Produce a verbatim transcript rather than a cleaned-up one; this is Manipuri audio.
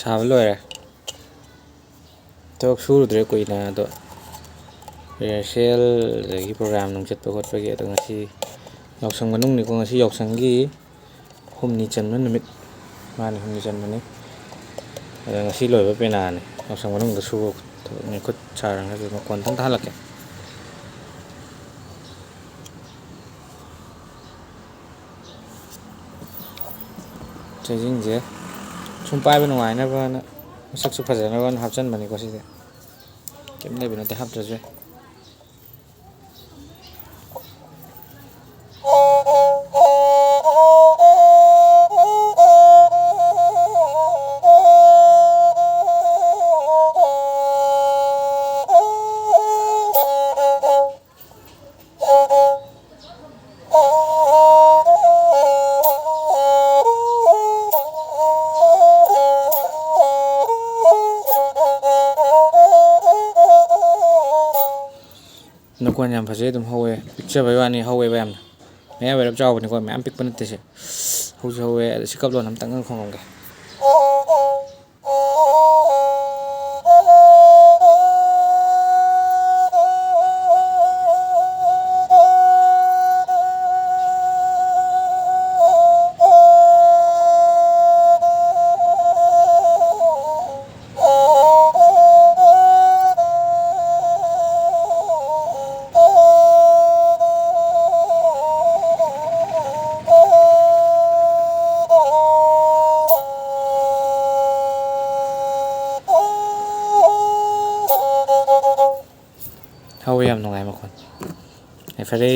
ꯁꯥꯕ ꯂꯣꯏꯔꯦ꯫ ꯊꯕꯛ ꯁꯨꯔꯨꯗ꯭ꯔꯦ ꯀꯨꯏꯅ, ꯑꯗꯣ rehearsal ꯑꯗꯒꯤ program ꯅꯨꯡ ꯆꯠꯄ ꯈꯣꯠꯄꯒꯤ꯫ ꯑꯗꯣ ꯉꯁꯤ ꯌꯥꯎꯁꯪ ꯃꯅꯨꯡꯅꯤꯀꯣ, ꯉꯁꯤ ꯌꯥꯎꯁꯪꯒꯤ ꯍꯨꯝꯅꯤ ꯆꯟꯕ ꯅꯨꯃꯤꯠ꯫ ꯃꯥꯅꯤ, ꯍꯨꯝꯅꯤ ꯆꯟꯕꯅꯤ꯫ ꯑꯗꯣ ꯉꯁꯤ ꯂꯣꯏꯕ ꯄꯦꯅꯥꯅꯤ꯫ ꯌꯥꯎꯁꯪ ꯃꯅꯨꯡꯗ ꯁꯨꯕ ꯊꯕꯛꯅꯤ꯫ ꯈꯨꯠ ꯁꯥ ꯔꯪꯒꯁꯨ ꯃꯈꯣꯟ ꯑꯝꯇꯪ ꯇꯥꯍꯜꯂꯛꯀꯦ꯫ ꯆꯩꯁꯤꯡꯁꯦ ꯁꯨꯝ ꯄꯥꯏꯕ ꯅꯨꯡꯉꯥꯏꯅꯕꯅ, ꯃꯁꯛꯁꯨ ꯐꯖꯅꯕꯅ ꯍꯥꯞꯆꯤꯟꯕꯅꯤꯀꯣ ꯁꯤꯗꯤ꯫ ꯀꯩꯝ ꯂꯩꯕ ꯅꯠꯇꯦ, ꯍꯥꯞꯇ꯭ꯔꯁꯨ ꯌꯥꯏ꯫ ꯅꯀꯣꯟ ꯌꯥꯝ ꯐꯖꯩ, ꯑꯗꯨꯝ ꯍꯧꯋꯦ꯫ ꯄꯤꯛꯆꯕꯩ ꯋꯥꯅꯤ, ꯍꯧꯋꯦꯕ ꯌꯥꯝꯅ꯫ ꯃꯌꯥꯏ ꯑꯣꯏꯔꯞ ꯆꯥꯎꯕꯅꯤꯀꯣ, ꯃꯌꯥꯝ ꯄꯤꯛꯄ ꯅꯠꯇꯦ ꯁꯤ꯫ ꯍꯧꯁꯨ ꯍꯧꯋꯦ꯫ ꯑꯗꯣ ꯁꯤ ꯀꯞꯂꯣꯟ ꯑꯝꯇꯪ ꯈꯣꯡꯉꯝꯒꯦ꯫ ꯍꯧꯋꯦ, ꯌꯥꯝ ꯅꯨꯡꯉꯥꯏ ꯃꯈꯣꯟ꯫ ꯑꯦ, ꯐꯔꯦ꯫